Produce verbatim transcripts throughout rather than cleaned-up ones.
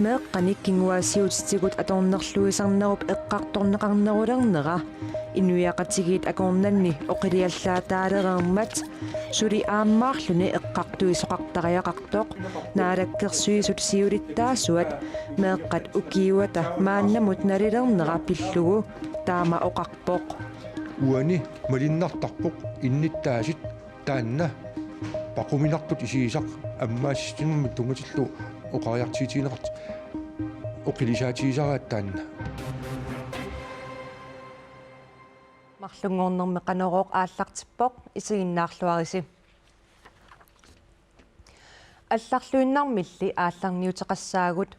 Meeqqanik kinguaassiuutitigut atornerluisarnerup eqqartorneqarnerulernera inuiaqatigiit akornanni oqiliallaataalereermat suli aammaarluni eqqartuisoqartariaqartoq Naalakkersuisut siulittaasuat meeqqat ukiuata maannamut nalilernera pillugu taama oqarpoq. Uani malinnartarpoq innuttaasut taanna paquminartut isigisaq ammaassisutinnut tunngatillugu oqariartuutigineqartut oqilisaatigisaraat taanna. Marlunngornermi Qanorooq aallartippoq, isiginnaarluarisi. Allarluinnarmilli aallarniuteqassaagut.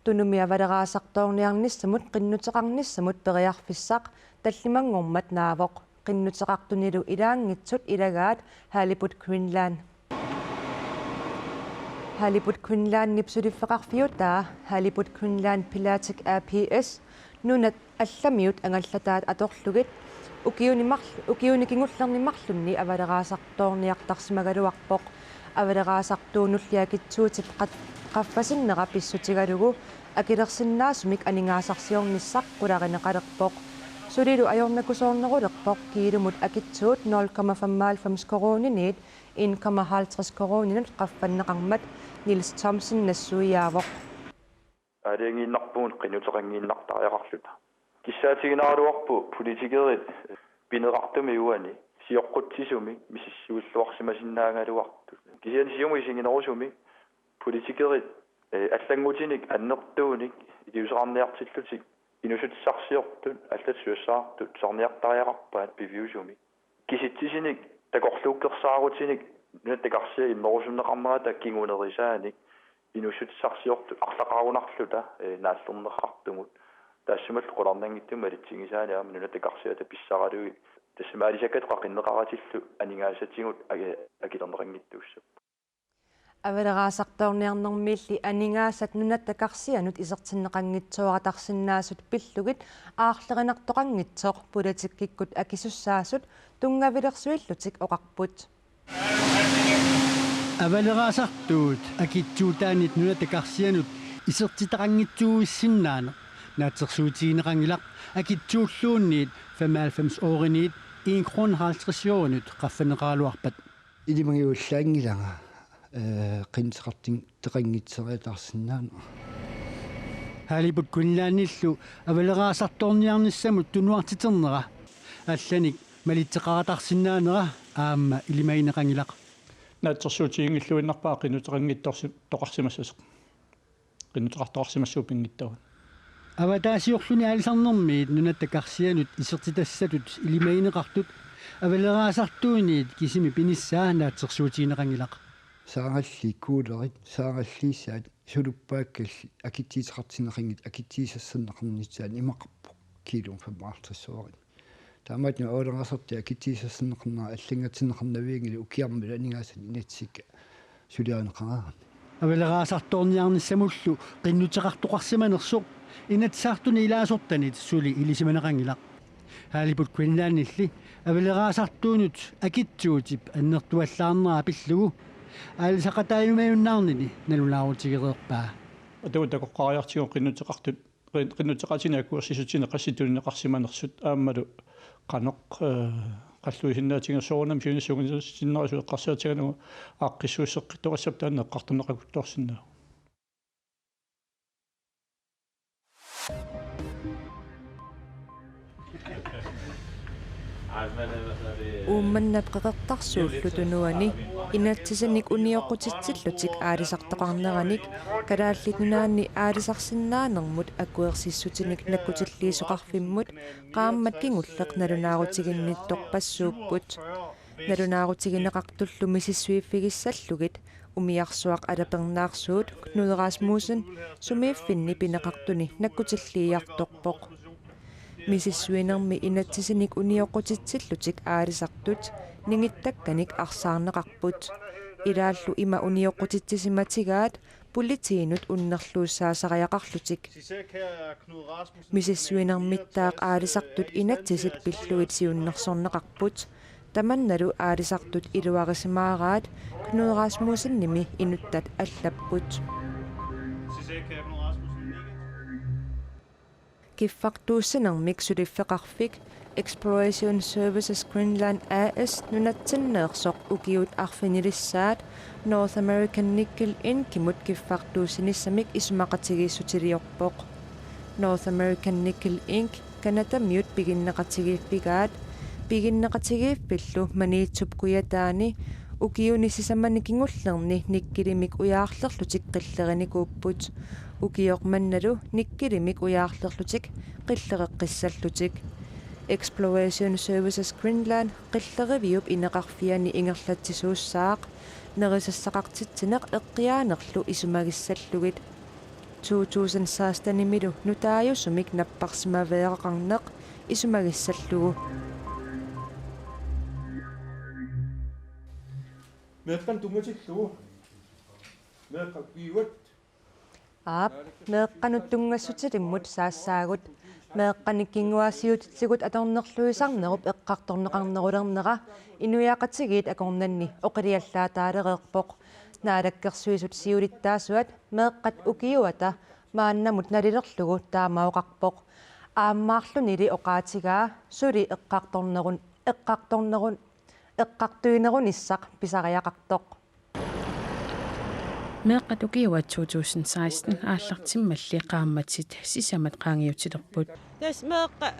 Tunumi avaleraasartoorniarnissamut qinnuteqarnissamut periarfissaq tallimanngormat naavoq. Qinnuteqartunilu ilaanngitsut ilagaat Halibut Greenland. Halibut Greenlandip suliffeqarfiutaa Halibut Greenland Pelagic A/S nunat allamiut angallataat atorlugit ukiuni marl-, ukiuni kingullerni marlunni avaleraasartoorniartarsimagaluarpoq. Avaleraasartuunulli akitsuutip qat-, qaffasinnera pissutigalugu akilersinnaasumik aningaasarsiornissaq qularineqalerpoq. Sulilu ajornakusoornerulerpoq kiilumut akitsuut nul komma femoghalvfems koruuniniit en komma halvtreds koruuninut qaffanneqarmat Niels Thomsen nassuiaavoq. Aalajangiinnarpugut qinnuteqanngiinnartariaqarluta. Kissaatiginaraluarpoq politikerit pineqartumik uani sioqqutsisumik misissuilluarsimasinnaagaluartut. Kisianni siumut isiginerusumik politikerit, eh, allanngutinik annertuunik iliuuseqarniartillutik inuussutissarsiortut allat susassaqartut tusarniartariaqarpaat piviusumik. Kisitsisinik takorluukkersaarutinik Nunatta Karsia immerusunneqarnerata kingunerisaanik inuussutissarsiortut arlaqarunarluta, eh, naallerneqartumut. Taassumalu qularnanngitsumik malitsigisaanik aamma Nunatta Karsiata pissaralugit. Tassami aalisakkat qaqinneqaratillu aningaasatigut aki-, akilerneqanngittuussapput. Avaleraasartoorniarnermiilli aningaasat Nunatta Karsianut isertinneqanngitsooratarsinnaasut pillugit aarlerinartoqanngitsoq politikkikkut akisussaasut tunngavilersuillutik oqarput. Avaleraasartuut akitsuutaannit Nunatta Karsianut isertitaqanngitsuuissinnaaneq naatsorsuutigineqanngilaq akitsuulluunniit femoghalvfems ooriniit en krone halvtreds orenut qaffanneqaraluarpat. Ilimagiuallaanngilanga, eh, qinnuteqartin-, teqanngitsooriataarsinnaaneq. Halibut Greenlandillu avaleraasartoorniarnissamut tunuartiternera allanik malitseqaratarsinnaanera aamma ilimagineqanngilaq. Naatsorsuutiginngilluinnarpara qinnuteqanngitsoorsi-, toqarsimassasoq. Qinnuteqartoqarsimassuup pinngitsaanut. Avataasiorluni aalisarnermiit Nunatta Karsianut isertitassatut ilimagineqartut avaleraasartuunniit kisimi pinissaa naatsorsuutigineqanngilaq. Saarallit kuulerit, saaralliissaat suluppaakkallit, akitsuuteqartinneqanngitsut, akitsuussisarneqarnissaat imaqarpoq kiilumut femoghalvtreds orenit. Taamaattumik avaleraasartut akitsuussisarneqarnerat allanngatinneqarnavianngilaq ukiarmilu aningaasanik inatsisikka suliarineqareerami. Avaleraasartoorniarnissamullu qinnuteqartoqarsimanersoq Inatsisartuni ilaasortanit suli ilisimaneqanngilaq. Halibut Greenlandilli avaleraasartuunut akitsuutip annertuallaarnera pillugu aalisaqataajumajunnaarnini nalunaarutigereerpaa. Atuuttaqoqqaariartigu qinnuteqartut qin-, qinnuteqartuni akuersissutinik qassit tunineqarsimanersut aammalu qanoq, eh, qalluisinnaatiginersut soorunami siunissaq sungiusinnaasoq eqqarsaatigalugu aaqqissuusseqqittoqassapput taanna eqqartorneqakutsoorsinnaavoq. Uummannap Qeqertarsuullu Tunuani inatsisanik unioqqutitsillutik aalisartoqarneranik Kalaallit Nunaanni aalisarsinnaanermut akuersissutinik nakkutilliisoqarfimmut qaammat kingulleq nalunaarutiginnittorpassuupput. Nalunaarutigineqartullu misissuiffigissallugit umiarsuaq alapernaarsuut Knud Rasmussen sumiiffinni pineqartuni nakkutilliiartorpoq. Misissuinermi inatsisinik unioqqutitsillutik aalisartut ningittakkanik arsaarneqarput. Ilaallu ima unioqqutitsisimatigaat politiinut unnerluussaasariaqarlutik. Misissuinermittaaq aalisartut inatsisit pillugit siunnersorneqarput. tamannalu aalisartut iluarisimaaraat Knud Rasmussenimi inuttat allapput. Kiffartuussinermik suliffeqarfik Exploration Services Greenland A/S nunatsinneersoq ukiut arfinilissaat North American Nickel Incimut kiffartuussinissamik isumaqatigiissutiliorpoq. North American Nickel Inc Canadamiut piginneqatigiiffigaat, piginneqatigiiffillu Maniitsup kujataani ukiuni sisamani kingullerni nikkelimik ujaarlerlutik qillerinikuupput. Ukioq mannalu nikkelimik ujaarlerlutik qillereqqissallutik. Exploration Services Greenland qilleriviup ineqarfiani ingerlatsisuussaaq nerisassaqartitsineq eqqiaanerlu isumagissallugit. To tusind sekstenimilu nutaajusumik napparsimaveeraqarneq isumagissallugu. Meeqqanut tunngatillugu. Meeqqat ukiuat. Aap, meeqqanut tunngassutilimmut saassaagut. Meeqqanik kinguaassiuutitigut atornerluisarnerup eqqartorneqarnerulernera inuiaqatigiit akornanni oqiliallaataalereerpoq. Naalakkersuisut siulittaasuat meeqqat ukiuata maannamut nalilerlugu taama oqarpoq. Aammaarlunili oqaatigaa suli eqqartornerun-, eqqartornerun-, eqqartuinerunissaq pisariaqartoq. Meeqqat ukiuat to tusind seksten aallartimmalli qaammatit sisamat qaangiutilerput. Tassa meeqqat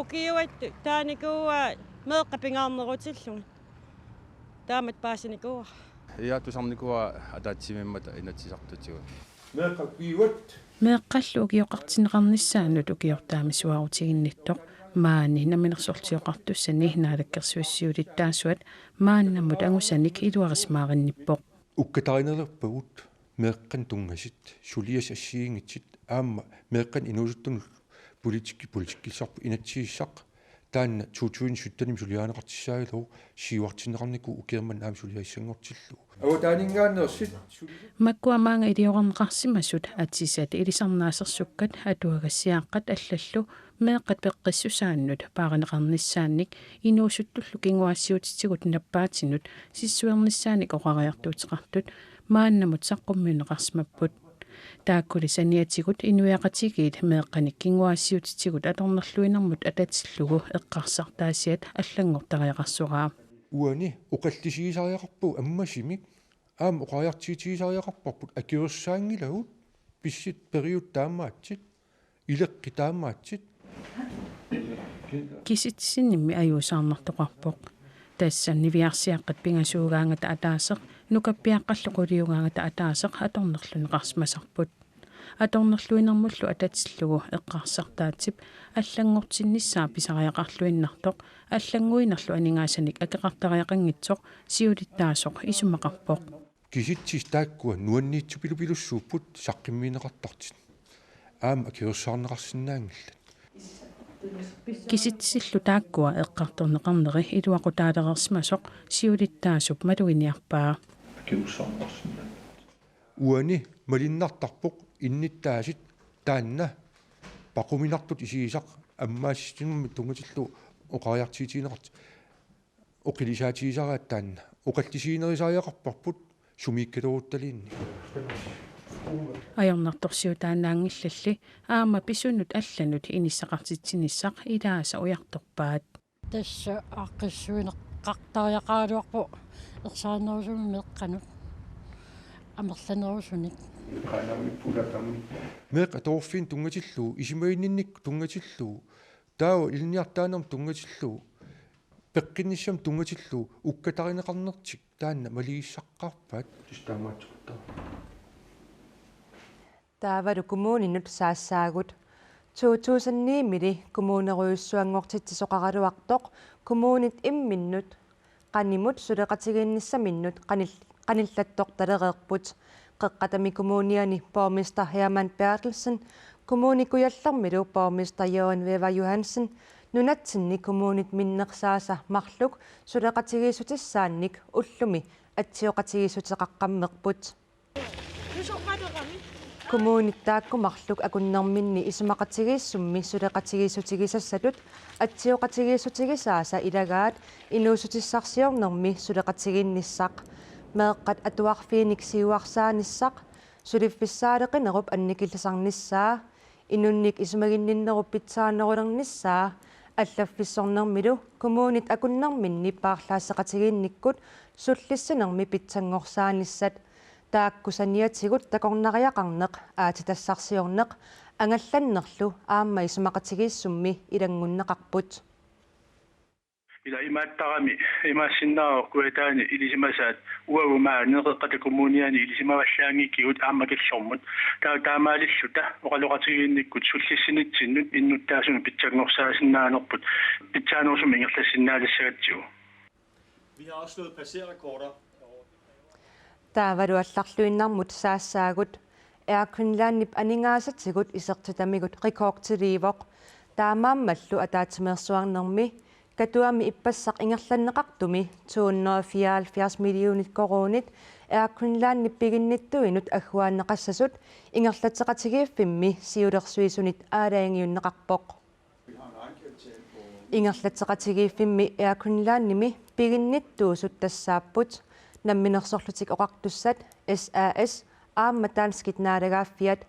ukiuattut taanikuuaat meeqqat pingaarnerutillugit. Taamatut paasinikuuara. Ja, tusarnikuuara ataatsimiimmata Inatsisartutigut. Meeqqat ukiuat. Meeqqallu ukioqartinneqarnissaannut ukiortaamisuarutiginnittoq maani Namminersorlutik Oqartussani naalakkersuisut siulittaasuat maannamut angusanik iluarisimaarinnippoq. Ukkatarineqarpagut meeqqanut tunngasut, suliassat assigiinngitsut aamma meeqqanut inuusuttunut politikki-, politikkissarput inatsisissaq taanna to tusind syttenimi suliarineqartussaagaluarlugu siuartinneqarnikuuvoq ukiormanna aamma suliarissanngortillugu. Avataaninngaanneersut suli- Makkua maanga iliorarneqarsimasut atisat ilisarnaasersukkat atuagassiaaqqat allallu meeqqat peqqissusaannut paarineqarnissaannik inuusuttullu kinguaassiuutitigut nappaatinut sissuernissaannik oqariartuuteqartut maannamut saqqummiunneqarsimapput. Taakkuli saniatigut inuiaqatigiit meeqqanik kinguaassiuutitigut atornerluinermut atatillugu eqqarsartaasiat allanngortariaqarsoraa. Uani oqallisigisariaqarpugut ammasumik, aamma oqariartuutigisariaqarparput akuersaanngilagut, pissutsit periutsit taamaattut, ileqqut taamaattut. Kisitsisinimmi ajuusaarnartoqarpoq. Tassa niviarsiaqqat pingasuugaangata ataaseq, nukappiaqqallu quliugaangata ataaseq atornerlunneqarsimasarput. Atornerluinermullu atatillugu eqqarsartaatsip allanngortinnissaa pisariaqarluinnartoq allannguinerlu aningaasanik akeqartariaqanngitsoq siulittaasoq isumaqarpoq. Kisitsisit taakkua nuanniitsupilupilussuupput saqqummiunneqartartut. Aamma akuersaarneqarsinnaanngillat. Kisitsisillu taakkua eqqartorneqarneri iluaqutaalereersimasoq siulittaasup maluginiarpaa. Akuersaarneqarsinnaanngillat. Uani malunnartarpoq innuttaasut taanna paquminartutut isigisaq ammaassinermut tunngatillugu oqariartuutigineqartoq oqilisaatigisaraat taanna oqallisiginerusariaqarparput sumiikkaluuruttaluunniit. Ajornartorsiutaannaanngillalli aamma pisunut allanut inissaqartitsinissaq ilaasa ujartorpaat. Tassa aaqqissuunneqartariaqaraluarpoq ersarinnerusumik meeqqanut amerlanerusunik. Meeqqat atuarfinnut tunngatillugu, isumaginninnikkut tunngatillugu, taava ilinniartitaanermut tunngatillugu, peqqinnissamut tunngatillugu ukkatarineqarnertik taanna malugissaqqaarpaat. Tassa taamaattuuttara. Taavalu kommuninut saassaagut. To tusind ni-mili kommunerujussuanngortitsisoqaraluartoq kommunit imminnut qanimut suleqatigiinnissaminnut qanil-, qanillattortalereerput. Qeqqatami Kommuniani borgmester Hermann Berthelsen, Kommune Kujallermilu borgmester Jørgen Wæver Johansen nunatsinni kommunit minnersaasa marluk suleqatigiissutissaannik ullumi atsioqatigiissuteqaqqammerput. Kommunit taakku marluk akunnerminni isumaqatigiissummi suleqatigiissutigisassatut atsioqatigiissutigisaasa ilagaat inuussutissarsiornermi suleqatigiinnissaq, meeqqat atuarfiinik siuarsaanissaq, suliffissaaleqinerup annikillisarnissaa, inunnik isumaginninnerup pitsaanerulernissaa, allaffissornermilu kommunit akunnerminni paarlaasseqatigiinnikkut sullissinermi pitsanngorsaanissaat, taakku saniatigut takornariaqarneq, aatsitassarsiorneq angallannerlu aamma isumaqatigiissummi ilanngunneqarput. Ila imaattarami, imaassinnaavoq Kujataani ilisimasaat uagut maani Qeqqata Kommuniani ilisimavallaanngikkigut aamma killormut. Taa taamaalilluta oqaloqatigiinnikkut sullissinitsinnut innuttaasunut pitsanngorsaassinnaanerput pitsaanerusumik ingerlassinnaalissagatsigu. Vi har også slået passerrekorder. Taavalu allarluinnarmut saassaagut. Air Greenlandip aningaasatigut isertitamigut rekordiliivoq. Taamaammallu ataatsimeersuarnermi Katuami ippassaq ingerlanneqartumi to hundrede og fireoghalvfjerds millionit koruunit Air Greenlandip piginnittuinut agguaanneqassasut ingerlatseqatigiiffimmi siulersuisunit aalajangiunneqarpoq. Ingerlatseqatigiiffimmi Air Greenlandimi piginnittuusut tassaapput Namminersorlutik Oqartussat, S A S, aamma danskit naalagaaffiat.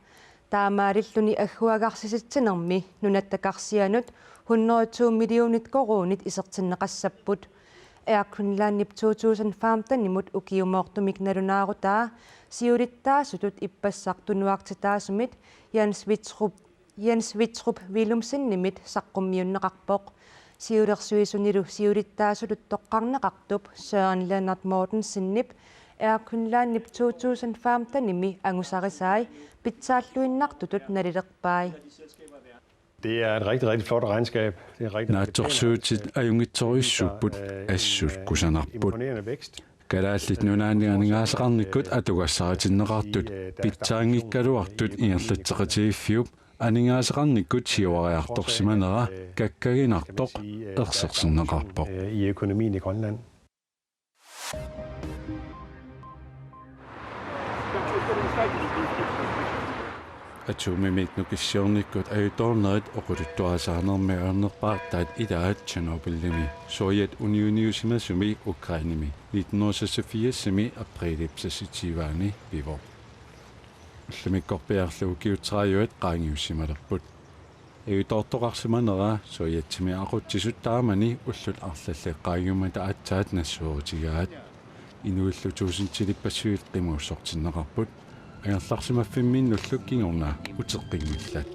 Taamaalilluni agguagarsisitsinermi nunatta karsianut hundrede og to millionit koruunit isertinneqassapput. Air Greenlandip to tusind femtenimut ukiumoortumik nalunaarutaa siulittaasutut ippassaq tunuartitaasumit Jens Wittrup Jens Wittrup Willumsenimit saqqummiunneqarpoq. Siulersuisunilu siulittaasutut toqqarneqartup Søren Lennert Mortensenip Air Greenlandip to tusind femtenimi angusarisai pitsaalluinnartutut nalilerpai. Det er et rigtig, rigtig flot regnskab. Det er rigtig, rigtig pænt. Naatsorsuutit ajunngitsorujussuupput, assut kusanarput. Kalaallit Nunaanni aningaasaqarnikkut atugassaritinneqartut pitsaanngikkaluartut ingerlatseqatigiiffiup aningaasaqarnikkut siuariartorsimanera kakkaginartoq ersersinneqarpoq. I økonomien i Grønland. Atomimik nukissiornikkut ajutoornerit oqaluttuarisaanermi ajornerpaartaat ilaat Tjernobylimi, suujat uniuniusimasumi Ukrainemi nitten hundrede og seksogfirsimi aprilip seksogtyve-ani pivoq. Ullumikkorpiarlu ukiut tredive qaangiussimalerput. Ajutoortoqarsimanera suujatsimik aqutsisut taamani ullut arlallit qaangiummata aatsaat nassuerutigaat. Inuillu tuusintilipassuit qimussortinneqarput, angerlarsimaffimminnullu kingorna uteqqinngillat.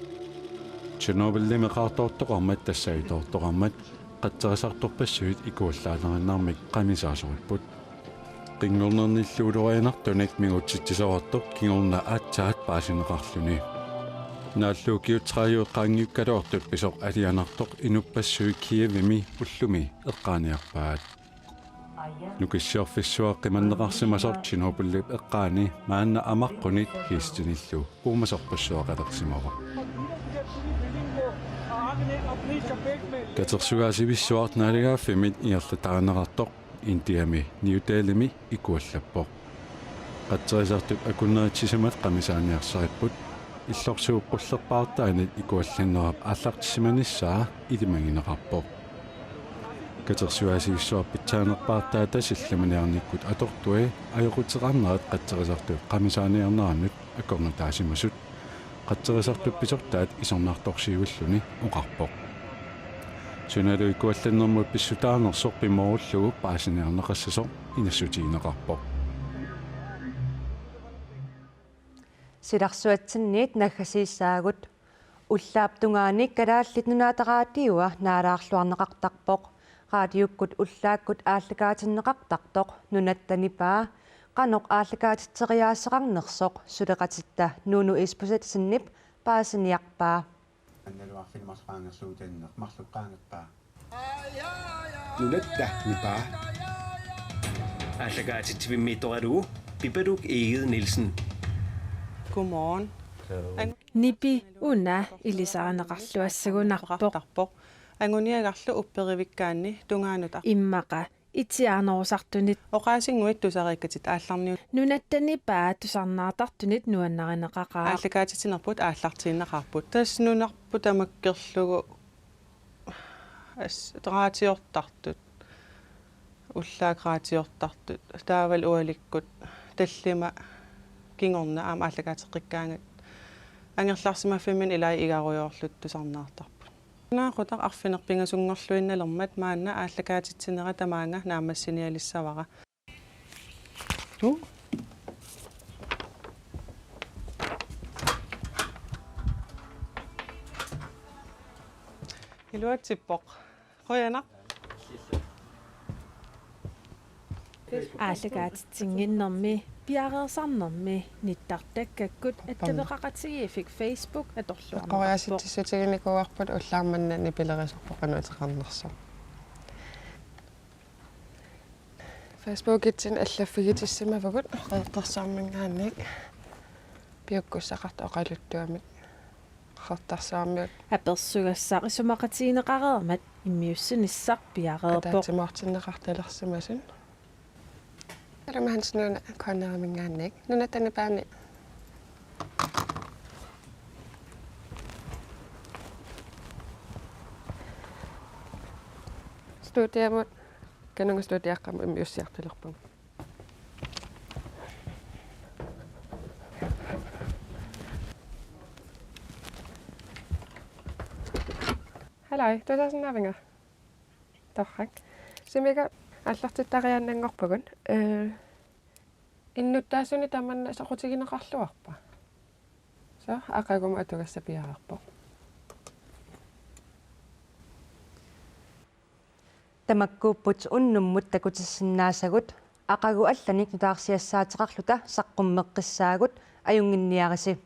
Tjernobylimi qaartoortoqarmat tassa ajutoortoqarmat qatserisartorpassuit ikuallaalerinnarmik qamisaasoripput. Qinngornernillu ulorianartunik mingutsitsisoqartoq kingorna aatsaat paasineqarluni. Naallu ukiut tredive qaangiukkaluartut pisoq alianartoq inuppassuit Kievimi ullumi eqqaaniarpaat. Nukissiorfissuaq qimanneqarsimasoq Tjernobylip eqqaani maanna amaqqunit Kiistenillu uumasorpassuaqalersimavoq. Katersugaasivissuaq naalagaaffimmit ingerlatarineqartoq Indiami New Delhimi ikuallappoq. Qatserisartut akunneritsisimat qamisaaniarsaripput, illorsuup qullerpaartaanit ikuallannerap aallartissimanissaa ilimagineqarpoq. Katersugaasivissuaq pitsaanerpaartaata sillimaniarnikkut atortui ajoquteqarnerat qatserisartut qamisaaniarnerannut akornataasimasut qatserisartut pisortaat isornartorsiuilluni oqarpoq. Sunalu ikuallannermut pissutaanersoq pimoorullugu paasiniarneqassasoq inassutigineqarpoq. Silarsuatsinniit naggasiissaagut. Ullaap tungaani Kalaallit Nunaata Raatiua naalaarluarneqartarpoq. Raatiukkut ullaakkut aallakaatinneqartartoq Nunatta nipaa, qanoq aallakaatitseriaaseqarnersoq suleqatitta Nuunu Isbosethsenip paasiniarpaa. Annaluarfik marluk qaangerlugu tanneq, marluk qaangerpaa. Nunatta nipaa. Aallakaatitsivimmiittoralugu Pipaluk Egede Nielsen. Godmorgen. Nipi una ilisarineqarluassagunarpoq. Anguniagarlu upperivikkaanni tungaanut. Immaqa Itsiaanerusartunit. Oqaasinnguit tusariikkatit aallarniut. Nunatta nipaa tusarnaartartunit nuannarineqaqaaq. Aallakaatitsinerput aallartiinnaqaarput. Tassa nunarput tamakkerlugu as-, raatiortartut. Ullaaq raatiortartut. Taavalu ualikkut tallimat kingorna aamma aallakaateqqikkaangat. Angerlarsimaffimminni ilai igarujoorluta tusarnaartarput. Naaqutaq arfineq-pingasunngorluinnalermat maanna aallakaatitsinera tamaanga naammassinialissavara. Tu? Iluatsippoq. Qujanaq. Aallakaatitsinnginnermi, piareersarnermi, nittartakkakkut attaveqaqatigiiffik Facebook atorluarneqarpoq. Eqqoriassitsissutiginikuuarput ullaaq manna nipilerisorpoq qanoq ateqarnersoq. Facebookitsinni allaffigitissimavugut Qeqertarsuarminngaanniit piukkussaqartut oqaluttuamik. Qeqertarsuarmiut. Apersugassaq isumaqatigineqareermat immiussinissaq piareerpoq. Ataatsimoortinneqartalersimasut. Alma Hansenip Corneriminngaanniit. Nunatta nipaani. Studiamut. Kanunga studiaqqamut immiussiartalerpunga. Hallo, tusarsinnaavinga? Torrak. Sumik aallartittariaannanngorpugut. Eh, innuttaasunik tamanna soqutigineqarluarpa? Suu, aqagumut atugassaq piareerpoq. Tamakkuupput unnummut takutissinnaasagut, aqagu allanik nutaarsiassaateqarluta saqqummeqqissaagut, ajunnginniarisi.